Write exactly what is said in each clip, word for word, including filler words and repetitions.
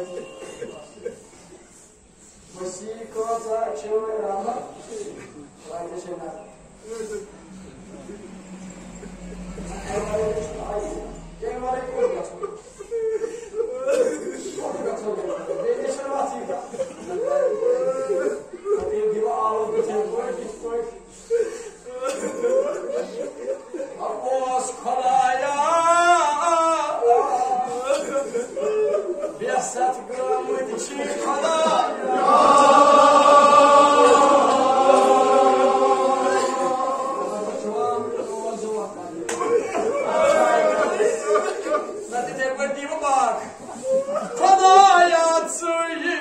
وسیع کۭژاہ چھِ رحمت؟ وۄنۍ چھِ نہ۔ تَمہِ وَرٲے چھُنہٕ آیہِ۔ تَمہِ وَرٲے کوٚت گژھو؟ کوٚت گژھو؟ بیٚیہِ چھَنہٕ وَتھٕے کانٛہہ۔ پَتہٕ ییٚلہِ دِوان آوُر بہٕ تَمہِ پٲٹھۍ، یِتھ پٲٹھۍ۔ اوس خدایا، بے ست گٲمٕتۍ چھِ خدایا۔ نہ تِتھَے پٲٹھۍ دِیِو باکھ۔ خدایا ژٕ یہِ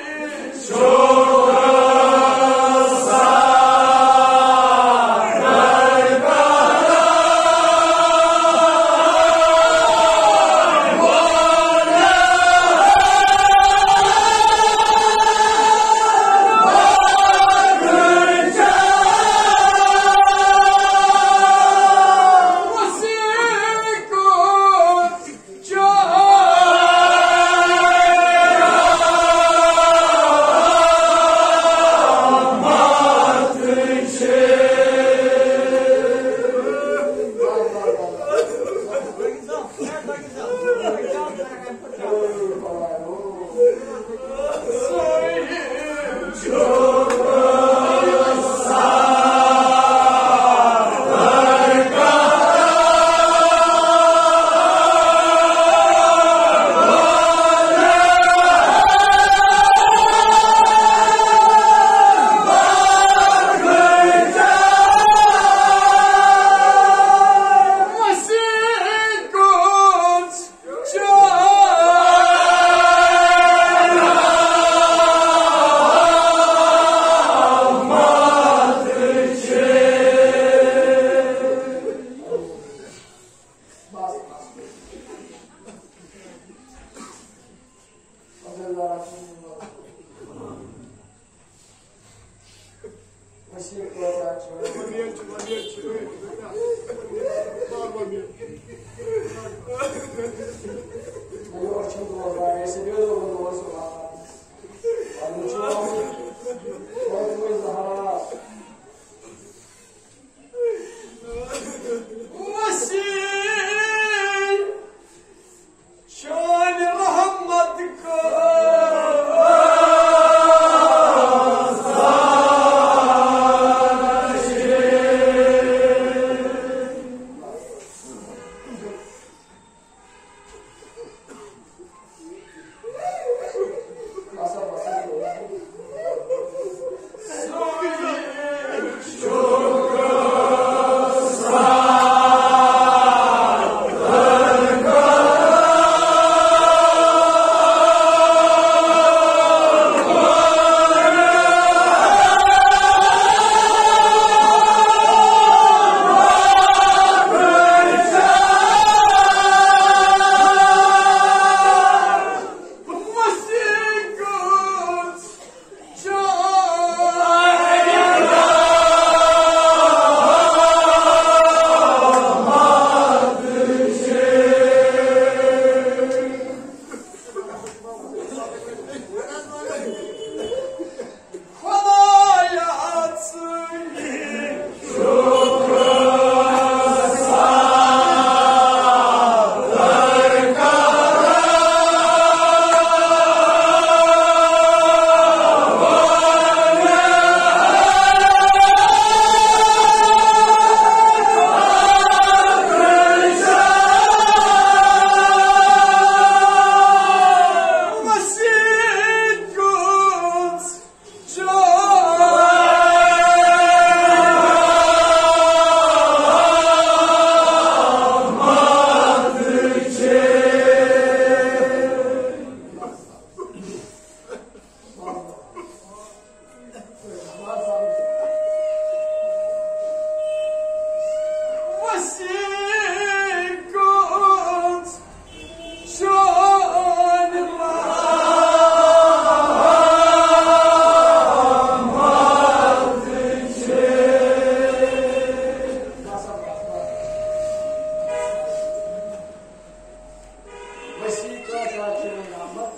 وسیع کٲژاہ چھِ رحمت؟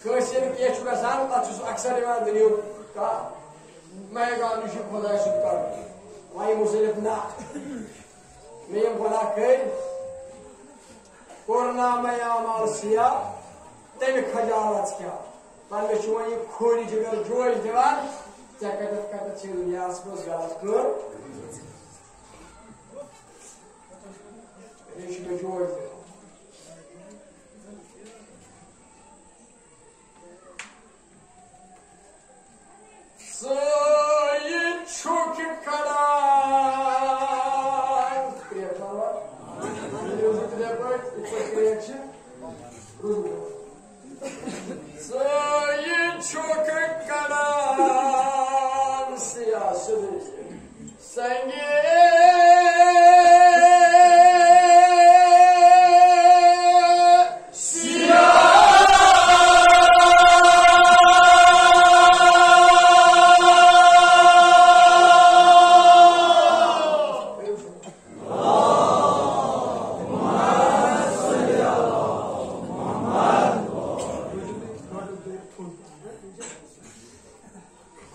کٲنٛسہِ ییٚلہِ کینٛہہ چھُ گژھان، پَتہٕ چھُ سُہ اکثر یِوان دٔلیٖل، کانٛہہ مہربٲنی چھِ خۄداے سُنٛد کَرُن۔ وۄنۍ مُصنِف نہ، مےٚ یِم گۄناہ کٔرۍ، کوٚر نامَے اعمال سیاہ، تَمہِ خجالت کیٛاہ؟ پَتہٕ مےٚ چھُ وۄنۍ یہِ خوٗنہِ جِگر جوش دِوان، ژےٚ کَتٮ۪تھ کَتٮ۪تھ چھے دُنیاہَس منٛز غلط کٲم؟ یہِ چھُ مےٚ جوش دِوان۔ ژٕ یہِ چھُکھ کڑان۔ کرٛیکھ ماروا؟ ییٚلہِ وٕچھِو تِتھَے پٲٹھۍ، یِتھ پٲٹھۍ کرٛیکھ چھِ۔ ژٕ یہِ چھُکھ کڑان سیاہ سیوٚدُے۔ سنگے سیاہ۔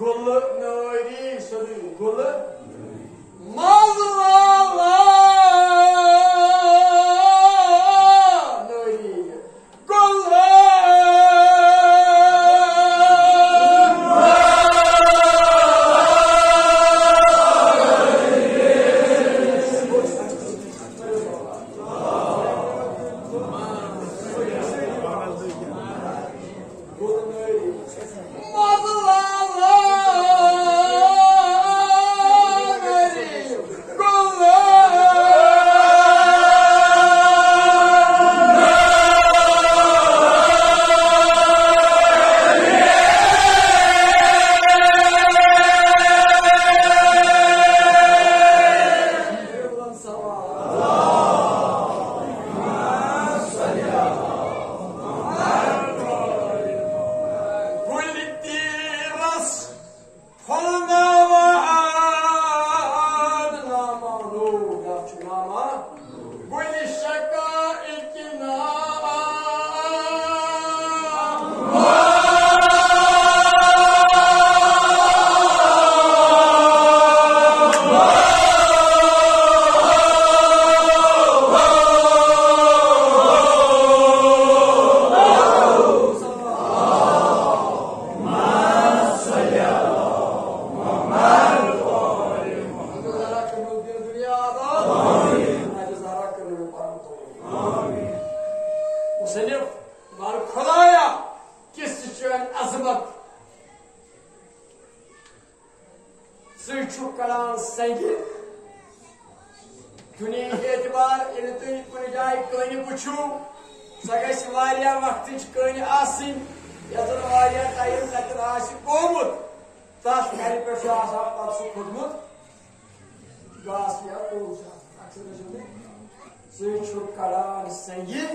گُلہٕ نٲری سیوٚدُے، گُلہٕ مَزٕ والا نٲری، گُلہٕ۔ گُلہِ تیٖرس پھۄلناوان نامہ نوٗر، یتھ چھُ نامہ گُلہِ شقائق ناو۔ مصنف بار خدایا، کِژھ چھِ چٲنۍ عظمت۔ ژٕ چھُکھ کڑان سنگہِ۔ دُنیاہٕکۍ اعتبار، ییٚلہِ تُہۍ کُنہِ جایہِ کٔنۍ وٕچھِو، سۄ گژھِ واریاہ وقتٕچ کٔنۍ آسٕنۍ، یَتھ زَن واریاہ ٹایم تَتٮ۪ن آسہِ گوٚمُت۔ تَتھ کَنہِ پٮ۪ٹھ چھُ آسان پَتہٕ سُہ کھوٚتمُت گاسہٕ یا کوٚل چھُ آسان۔ اَکثر ٲسِو تُہۍ، ژٕ چھُکھ کڑان سنگہِ۔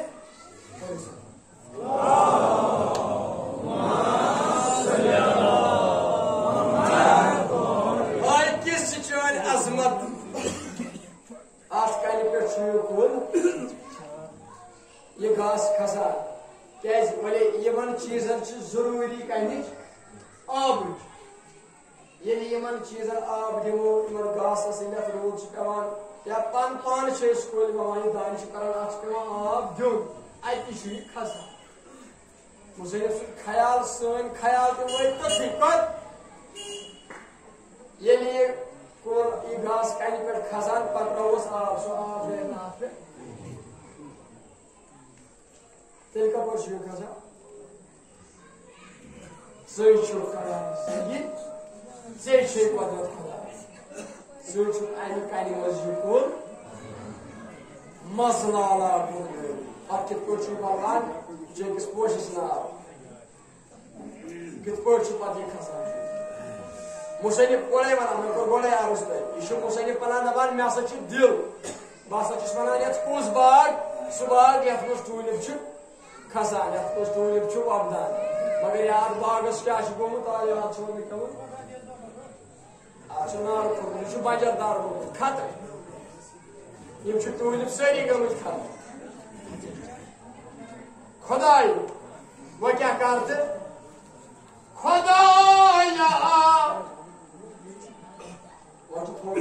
ہاے کِژھ چھِ چٲنۍ عظمت۔ اَتھ کَنہِ پٮ۪ٹھ چھُ یہِ کُل، یہِ گاسہٕ کھسان۔ کیٛازِ؟ وَلے یِمَن چیٖزَن چھِ ضروٗری کَمِچ؟ آبٕچ۔ ییٚلہِ یِمن چیٖزن آب دِمو، یِمن گاسس ییٚلہِ اَتھ روٗد چھُ پٮ۪وان، یا پن پانہٕ چھِ أسۍ کُلۍ وَوان، یہِ دانہِ چھُ کران، اَتھ چھُ پٮ۪وان آب دیُن، اَتی چھُ یہِ کھسان۔ مُصنِف سُنٛد خیال، سٲنۍ خیال تہِ وٲتۍ توٚتھٕے پتہٕ۔ ییٚلہِ یہِ کُل، یہِ گاسہٕ کَنہِ پٮ۪ٹھ کھسان، پتہٕ ترٛووُس آب، سُہ آب نیرِ نہٕ اَتھ پٮ۪ٹھ۔ تیٚلہِ کَپٲرۍ چھُ یہِ کھسان؟ ژٕے چھُکھ کران زندگی، ژےٚ چھے قۄدرت خۄداے۔ ژٕ چھُکھ اَمہِ کَنہِ منٛز یہِ کُل مَزٕ لالا کُل۔ اَتھ کِتھ پٲٹھۍ چھُ یہِ بَلان؟ یہِ چھُ أکِس پوشَس ناو۔ کِتھ پٲٹھۍ چھُ پَتہٕ یہِ کھسان؟ مُصنِف گۄڈَے وَنان، مےٚ کوٚر گۄڈَے عرض تۄہہِ، یہِ چھُ مُصنِف وَنان، دَپان، مےٚ ہسا چھُ دِل، بہٕ ہسا چھُس وَنان، یَتھ کُس باغ، سُہ باغ یَتھ منٛز ٹوٗلِپ چھُ کھسان، یَتھ منٛز ٹوٗلِپ چھُ وۄپدان۔ مگر یَتھ باغَس کیٛاہ چھُ گوٚمُت، آ، یاد چھُ وۄنۍ مےٚ پٮ۪وان۔ اَتھ چھُ نار کھوٚتمُت، یہِ چھُ بَنجَر دار گوٚمُت، ختم۔ یِم چھِ ٹوٗلِپ سٲری گٔمٕتۍ ختم۔ خۄداے، وۄنۍ کیٛاہ کَر ژٕ؟ خۄدایا، وۄنۍ چھُ تھوڑا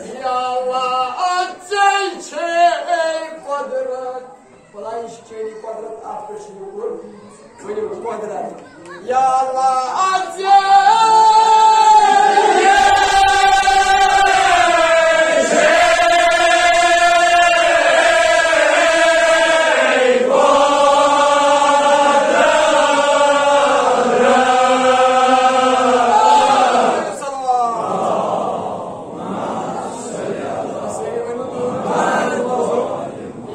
یا اللہ، ژےٚ چھے قۄدرت۔ بلاے، یہِ چھِ چٲنی قۄدرت، اَتھ پٮ۪ٹھ چھُ یہِ کوٚر۔ ؤنِو، قۄدرت۔ یا اللہ، ژےٚ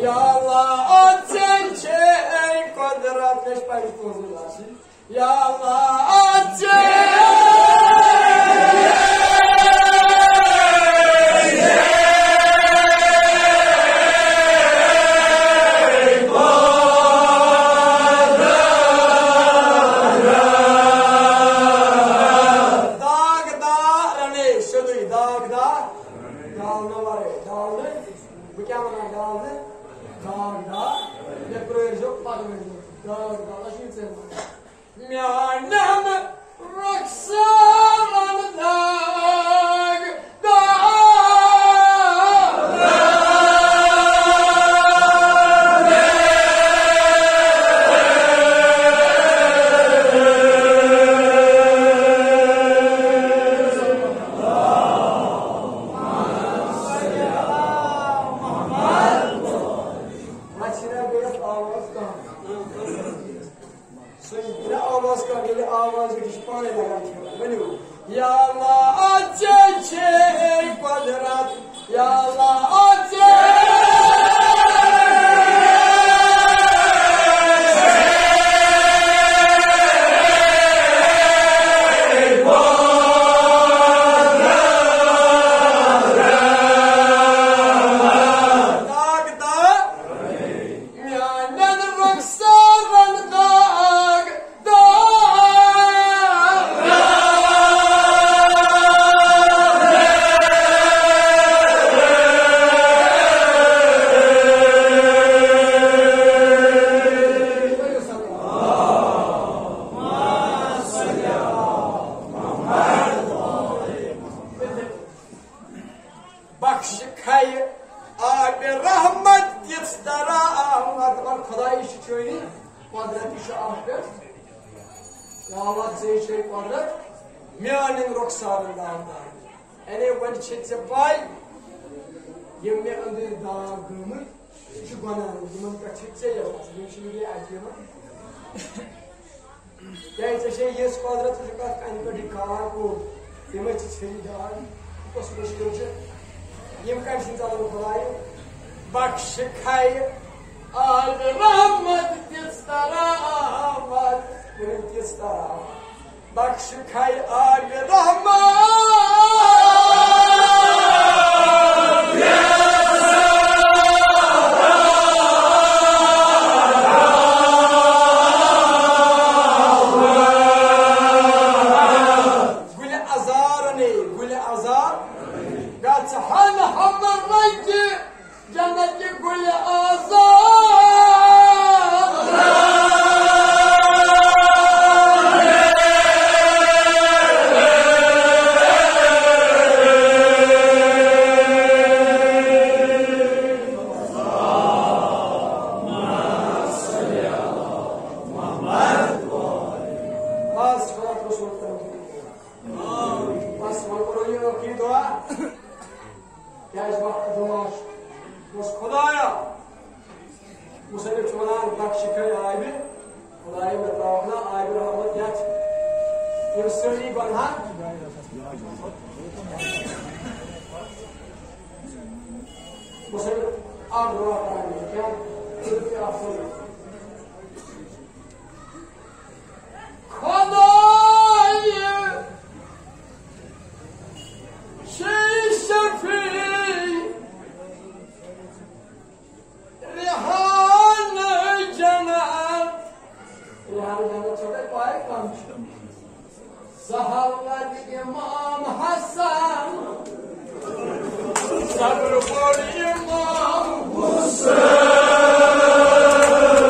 یا اللہ، ژےٚ چھے قۄدرت۔ مےٚ چھِ پَے، یہِ چھُ تُہُنٛزٕے لفظ۔ یا اللہ، ژےٚ داغ دار، رنے سیوٚدُے داغ دار۔ ڈالنہٕ ورٲے، ڈالنہٕ، بہٕ کیٛاہ وَنان، ڈالنہٕ، داغ دار، مےٚ پرٛٲرۍزیو، پَتہٕ ؤنۍزیو، داغ دار، اَسہِ چھُنہٕ ژےٚ وَنان۔ میٛانٮ۪ن رۄخسارَن داغ داغ۔ وۄنۍ چھِنہ بیٚیِس آواز کانٛہہ۔ سُہ ییٚلہِ آواز کانٛہہ، ییٚلہِ آواز یہِ چھِ پانَے لگان کھٮ۪وان۔ ؤنِو، یا اللہ، ژےٚ چھے قۄدرت، یا اللہ، ژےٚ داغ دار۔ میٛانٮ۪ن رۄخسارَن داغ داغ۔ بخش کھیہِ آبِ رحمت تِژھ ترا آمد۔ دپان خداے، یہِ چھُ چٲنی قۄدرت، یہِ چھُ اَتھ پٮ۪ٹھ۔ یا اللہ، ژےٚ چھے قۄدرت میٛانٮ۪ن رۄخسارَن داغ داغ۔ یعنی وۄنۍ چھِ ژےٚ پَے، یِم مےٚ أنٛدٕرۍ داغ گٔمٕتۍ، یہِ چھُ گۄناہ، یِمَن پٮ۪ٹھ چھِ ژےٚ یَتھ آسان، یِم چھِنہٕ بیٚیہِ اَتہِ یِوان۔ کیٛازِ ژےٚ چھے یِژھ قۄدرت، ژٕ چھُکھ اَتھ کَنہِ پٮ۪ٹھ یہِ کھالان کوٚت؟ تِمَے چھِ ژھیٚنِتھ دِوان۔ کُس مُشکِل چھُ؟ یِم کَتہِ چھِ ژَلان خۄدایہِ؟ بخش کھیہِ آبِ رحمت تِژھ ترا آمد، ؤنِو، تِژھ ترا آمد۔ بخش کھیہِ آبِ رحمت۔ گُلِ عذارَن، گُلِ عذار۔ گژھ ہن ہم رنگہِ جنت گُلِ عذار۔ بس، وۄنۍ کوٚرُو یہِ ٲخری دُعا۔ کیٛازِ وقت دُعا چھُ؟ دوٚپُس، خۄدایا، مُصنِف چھُ وَنان، بخش کھے آبِ، خۄدایا، مےٚ ترٛاوَکھ نا آبِ رحمت یَتھ، یِم سٲری گۄناہ۔ مُصنِف اَکھ دُعا کران، کیٛاہ؟ صرف اَکھ سُنٛد۔ خۄدایہِ چھے شفیع ریحانہٕ جنت۔ ریحانہٕ جنت چھو تۄہہِ پَے کَم چھُ؟ سہل وَتہِ امام حسن، صبر بوٚڑ امام حسین۔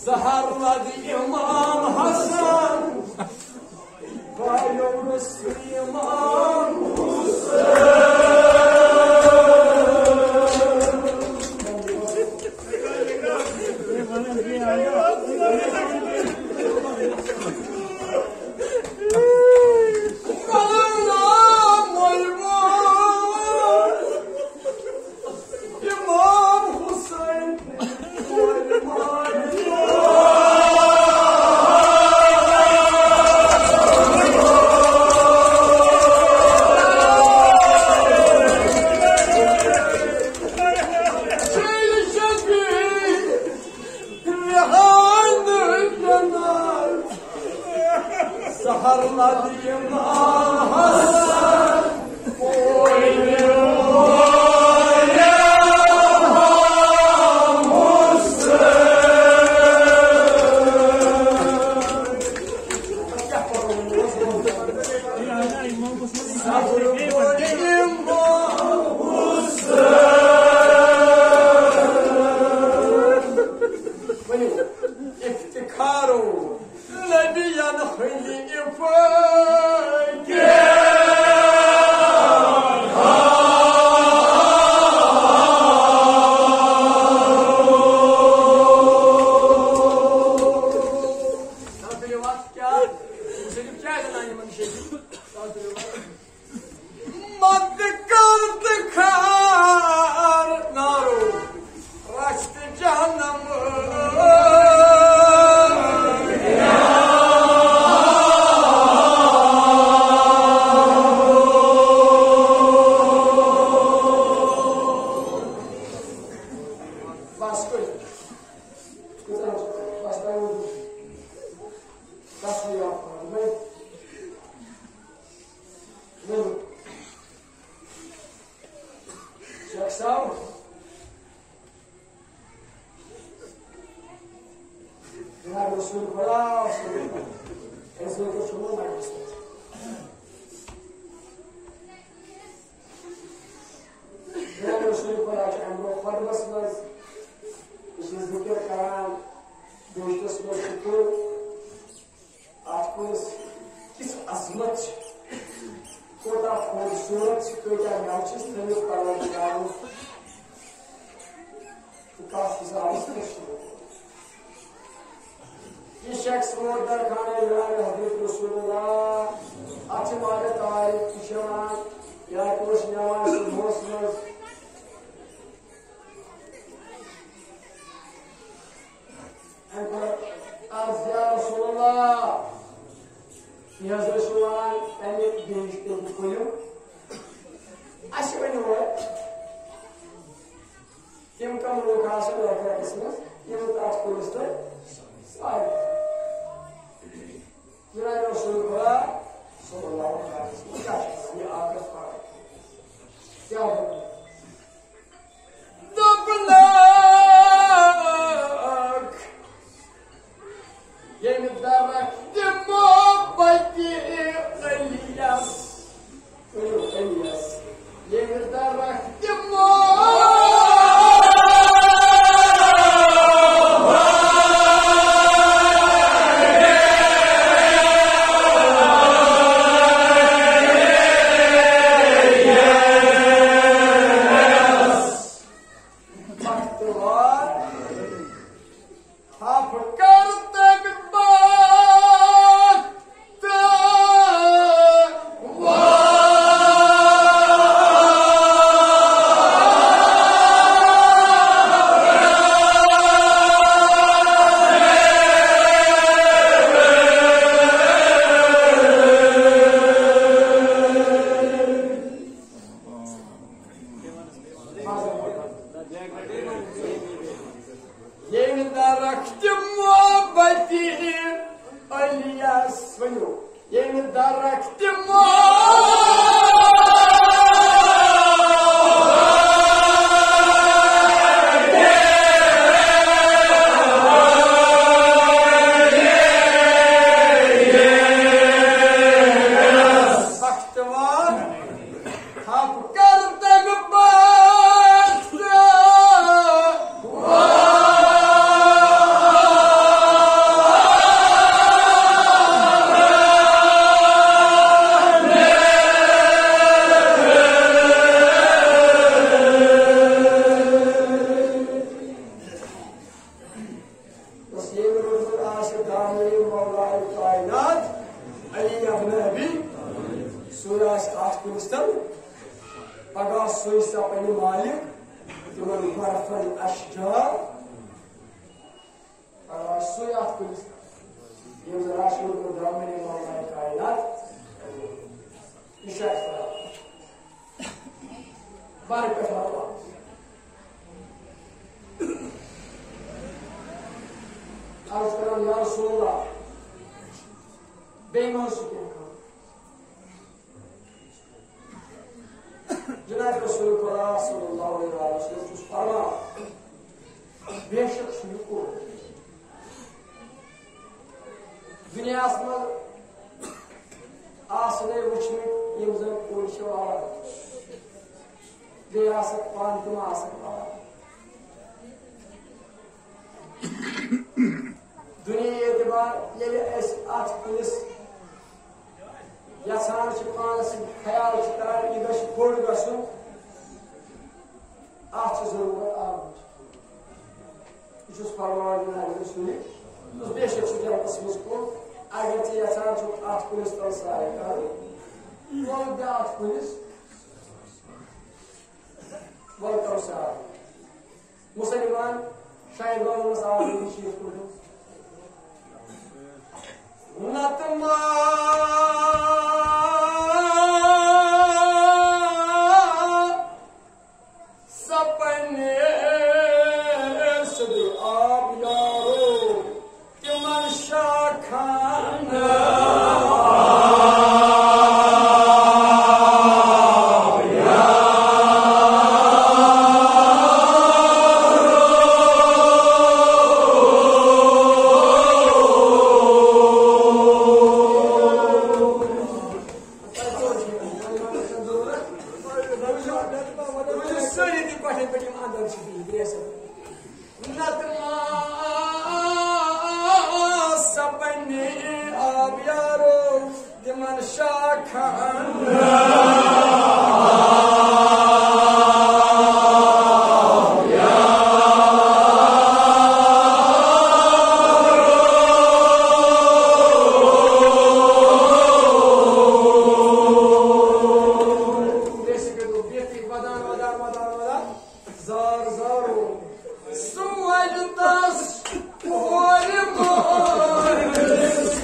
سحر لد امام حسن، بایوس امام حسن۔ امام حسین۔ سحر لد امام حسن۔ افتخارو نبیَن ہٕنٛدِ افٲقِ۔ مت کر تہٕ کھار نارو، رچھ تہٕ جہنم۔ بس کٔرِو۔ کۭژاہ حظ؟ بس تۄہہِ ووٚنوُ۔ بس یہِ اکھ وَنہٕ بہٕ۔ شیخ صاحب، جناب رسول خدا صلی اللہ علیہ وسلم، أسۍ وٲتۍ صُبحن مجلسس۔ جناب رسول خدا چھُ اَمہِ برٛونٛہہ خۄطبس منٛز، یہِ چھِ ذِکِر کران، بہشتس منٛز چھُ کُل۔ اتھ کُلِس کِژھ عظمت چھِ، کوتاہ خوٗبصوٗرت چھِ، کۭتیاہ مٮ۪وٕ چھِس تھٲومٕتۍ پروردگارن تہٕ کتھ حسابس منٛز چھِ۔ یہِ شخص ووت درخانہ جناب حضرت رسول اللہ، اتھ چھِ واریاہ تعریف تہِ چھِ یِوان، یا تہِ اوس نِوان صُبحس منٛز۔ أمۍ کوٚر عرض، یا رسول اللہ، یہِ حظ ٲسۍ وَنان اَمہِ بہشتُک کُلیُک، اَسہِ ؤنِو وۄنۍ، تِم کَم لوٗکھ آسَن ٲخرتَس منٛز، یِم تَتھ کُلِس تَل سارِ۔ جناب رسول خدا صلی اللہ علیہ وسلم کیٛاہ چھِ وَنان؟ یہِ آکھ اَسہِ پَران۔ کیٛاہ وَنان؟ دوٚپنَکھ، ییٚمہِ درختِ محبتِ علیَس۔ اَتھ کُلِس تَل، پگاہ سُے سپنہِ مالِک تِمن برفن اشجار۔ پگاہ سُے اَتھ کُلِس تَل، ییٚمۍ زَن آسہِ ووٚنمُت، درٛامنہِ مولایہِ کائنات۔ یہِ چھُ اَسہِ پَتہ۔ بارٕ پٮ۪ٹھ واتو۔ عرض کران، یا رسول اللہ، بیٚیہِ ما چھُ کینٛہہ کَرُن؟ جناب رسول خدا صلی اللہ علیہ وسلم چھُس فرمان، بے شک چھُ یہِ کوٚر۔ دُنیاہَس منٛز آسنَے وٕچھمٕتۍ یِم زَن کُلۍ چھِ والان، بیٚیہِ آسَکھ پانہٕ تِم آسَکھ والان۔ دُنیاہی اعتبار ییٚلہِ أسۍ اَتھ کُلِس یَژھان چھِ پانَس سۭتۍ خیال چھِ کَران، یہِ گژھِ بوٚڑ گژھُن، اَتھ چھِ ضروٗرت آبٕچ۔ یہِ چھُس فرمان دِوان اَمہِ سۭتۍ۔ دوٚپُس، بے شک چھُ تۄہہِ قٕسمٕژ کُن، اگر ژٕ یَژھان چھُکھ اَتھ کُلِس تَل سایہِ کَرُن، وَلہٕ دِ اَتھ کُلِس، وَلہٕ کَرو سایہِ۔ مُسلمان شاید وَنو نہٕ سایہِ ہُنٛد چیٖز کُلِس۔ نَتہٕ ما سپنے سُدی آب یارو، تِمن شاخن۔ سٲری تہِ پٮ۪ٹھٕ پٮ۪ٹھ یِم اَندَر چھِ بِہِتھ، بیٚیہِ ہسا۔ نَتہٕ ما سپنہِ آب یارو، تِمن شاخن۔ زار زارو۔ سُہ وَنہِ تَس کورِ مٲلِس۔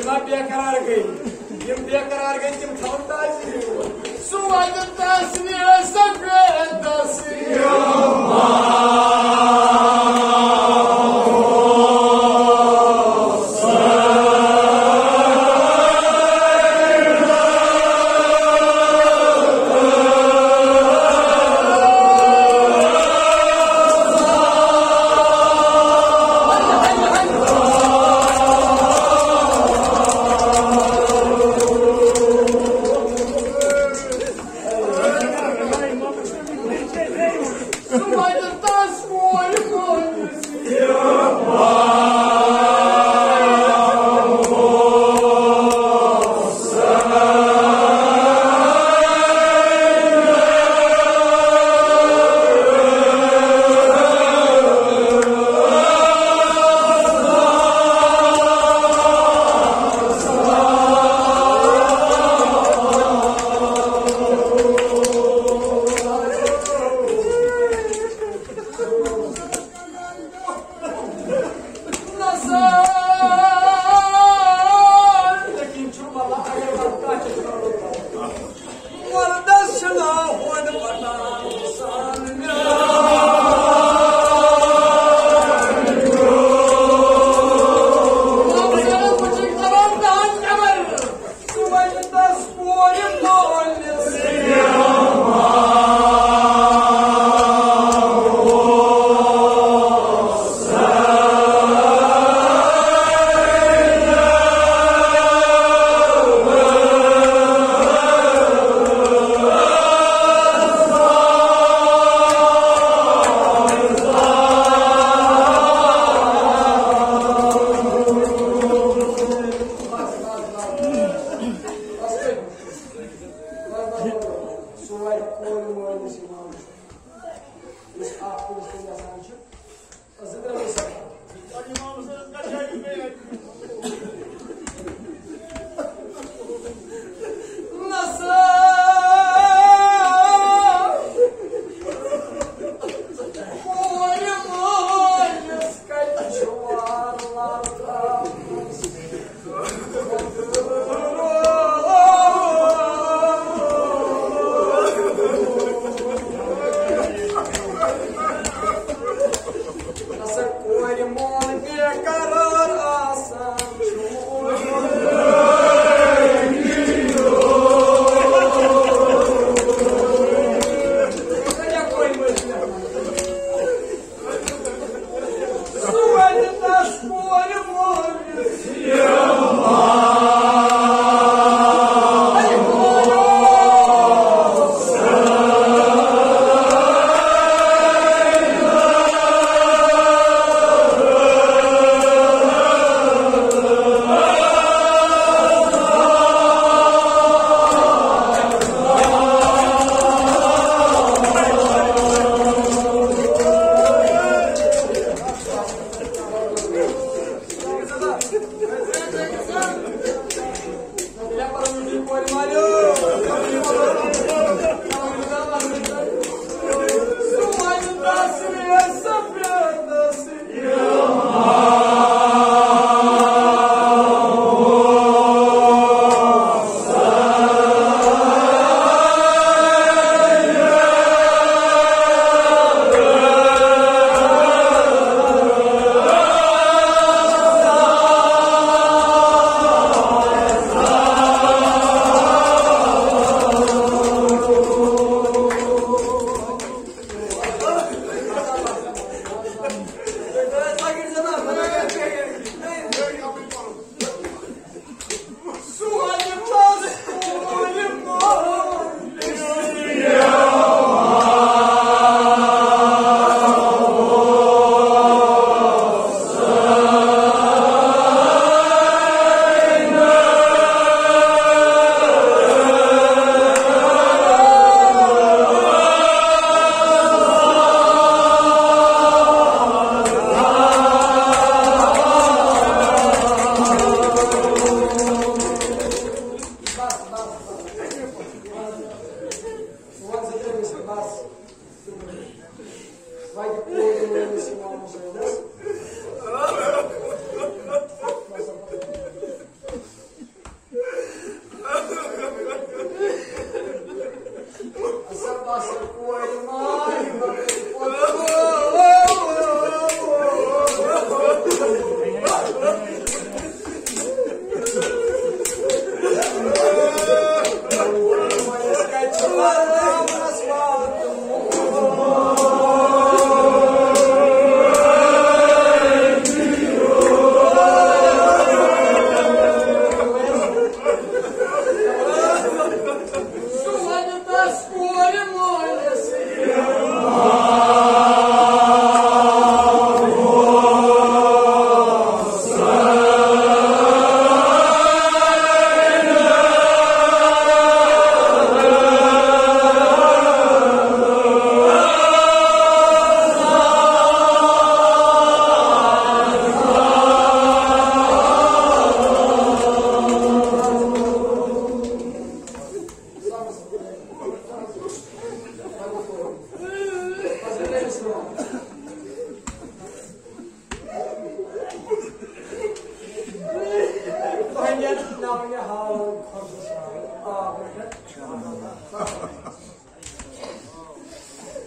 بے قرار گٔے، یِم بے قرار گٔے، تِم تھاوَن تاثیر۔ سُہ وَنہِ تَس یہِ سفید دستیو۔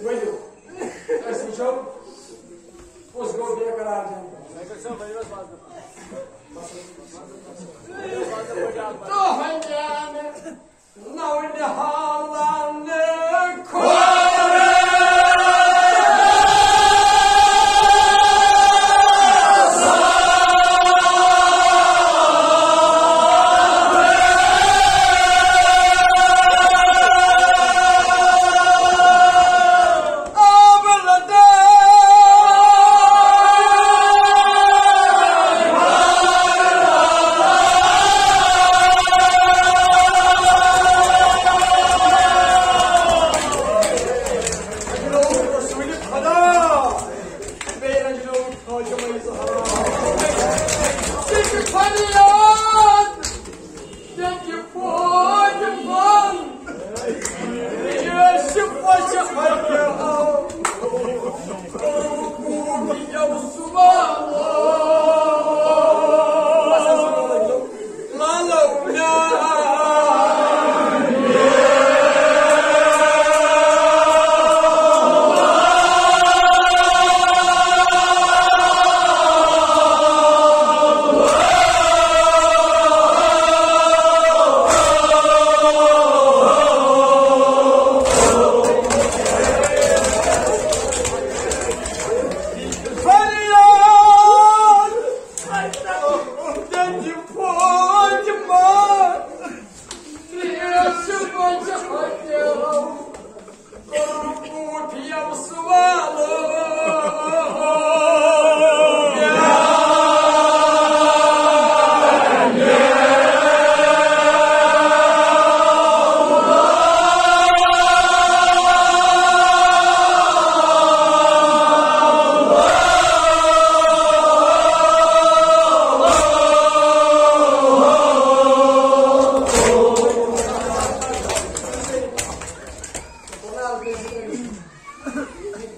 ؤنِو، أسۍ وٕچھو، کُس گوٚو بے قرار جان۔ تُہٕنٛدٮ۪ن نوِ حالن کھوٚر۔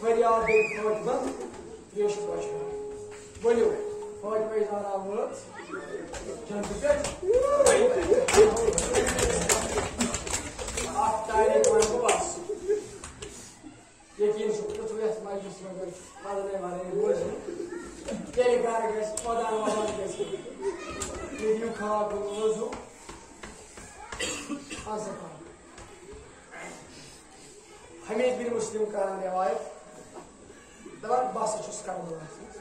فریاد گٔے فاطمہ، تریش پوشان۔ ؤلِو، فاطمہ زہرا وٲژ جنتہٕ پٮ۪ٹھ۔ اکھ تاریخ وَنہٕ بہٕ بس۔ یقین چھُ، پرٛژھوٗ یَتھ مجلسہِ منٛز وَدنے وَدنے روزِ۔ تیٚلہِ کَر گژھِ، پَدان وَدان گژھِ۔ یہِ دِیِو خاک وضوٗ۔ اَز ہا کَر۔ حمید بن مسلم کران روایت، دپان، بہٕ ہسا چھُس کربلاہَس منٛز۔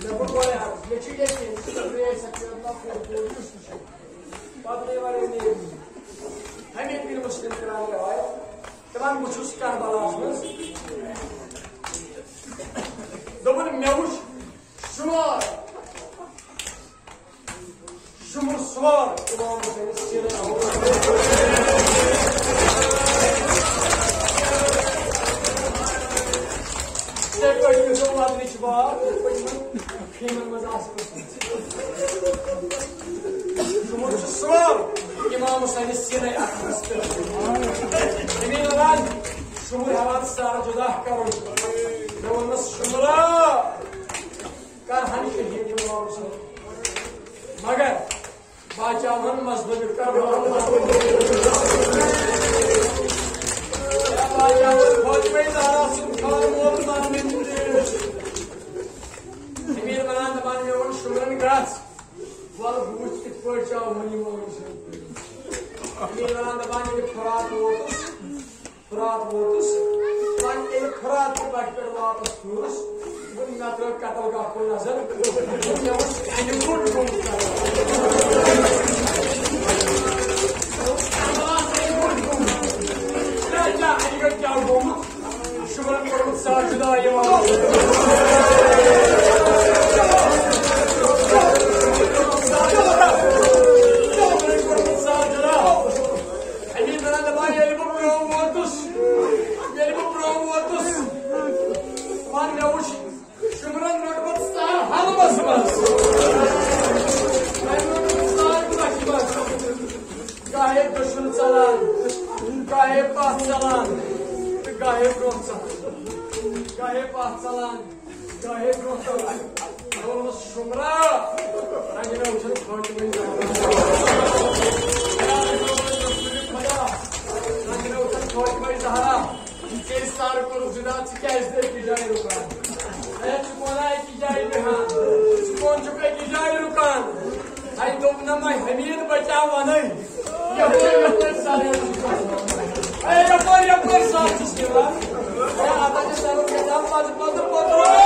مےٚ کوٚر گۄڈَے عرض، مےٚ چھُ یقین، ژٕ دَپ، مےٚ سا چھُ اللہ پوٗرٕ پوٗرٕ یُس تہِ چھُ۔ پتہٕ گٔے واریاہ نیرنہِ۔ حمید بن مسلم کران روایت، دپان، بہٕ چھُس کربلاہَس منٛز۔ دوٚپُن، مےٚ وُچھ شُمار۔ شُمُر سوار امام حسینس سیٖنَس۔ یِتھَے پٲٹھۍ یُس زَن وَدنٕچ وار، یِتھَے پٲٹھۍ یِمَن خیٖمَن منٛز آسہٕ۔ شُمُر چھُ سوار امام حسینس سیٖنَے اَتھَس پٮ۪ٹھ۔ اَمی دوران شُمُر ہٮ۪وان سر جُدا کَرُن۔ مےٚ ووٚنمَس، شُمرا، کَر ہن شہید امام حسین۔ مگر بچاوہن مظلوم کربلا۔ بچاوہن فاطمہ زہرا سُنٛد خان مول مامن۔ امیر ونان دپان، مےٚ ووٚن شُمرن گژھ، وَلہٕ بہٕ وٕچھٕ کِتھ پٲٹھۍ چاوہن یِمو۔ امیر ونان دپان، ییٚلہِ فرات ووتُس، فرات ووتُس، وۄنۍ ییٚلہِ فرات تہِ بَٹہِ پٮ۪ٹھ واپس پھیوٗرُس، دوٚپُن، مےٚ ترٛٲو قتل گاہ کُن نظر، مےٚ وُچھ اَنہِ گوٚٹ گوٚمُت۔ کیٛاہ، کیٛاہ، اَنہِ گوٚٹ کیٛاہ گوٚمُت؟ شُمرن کوٚرمُت سر جُدا یِمو۔ شُمرن کوٚرمُت سر جُدا۔ اَمی دوران دَپان، ییٚلہِ بہٕ برٛونٛہہ ووتُس، ییٚلہِ بہٕ برٛونٛہہ ووتُس، وَن مےٚ وُچھ، شُمرن روٚٹمُت سر حلمس منٛز۔ وۄنۍ روٚٹمُت سر کۄچھِ منٛز۔ گاہے دٔچھُن ژلان، گاہے پتھ ژلان، تہٕ گاہے برٛونٛہہ ژلان۔ گاہے پتھ ژلان، گاہے برٛونٛہہ ژلان۔ شمرا، رنگنا وچھن فاطمہ زہرا۔ رنگنا وچھن فاطمہ زہرا۔ ژےٚ سر کوٚرُکھ جدا، ژٕ کیٛازِ چھُکھ أکِس جایہِ رُکان؟ ہے، ژٕ کون أکِس جایہِ بیٚہان؟ ژٕ کون چھُکھ أکِس جایہِ رُکان؟ ہے، دوٚپ نہ مےٚ حمید بچا وَنٕے۔ یَپٲرۍ، یَپٲرۍ سَر چھُس دِوان۔ ہے، یَپٲرۍ، یَپٲرۍ سَر چھُس دِوان۔ ہے، اَتھ ہَسا چھِ سَرُن گژھان پَتہٕ، پَتہٕ، پَتہٕ۔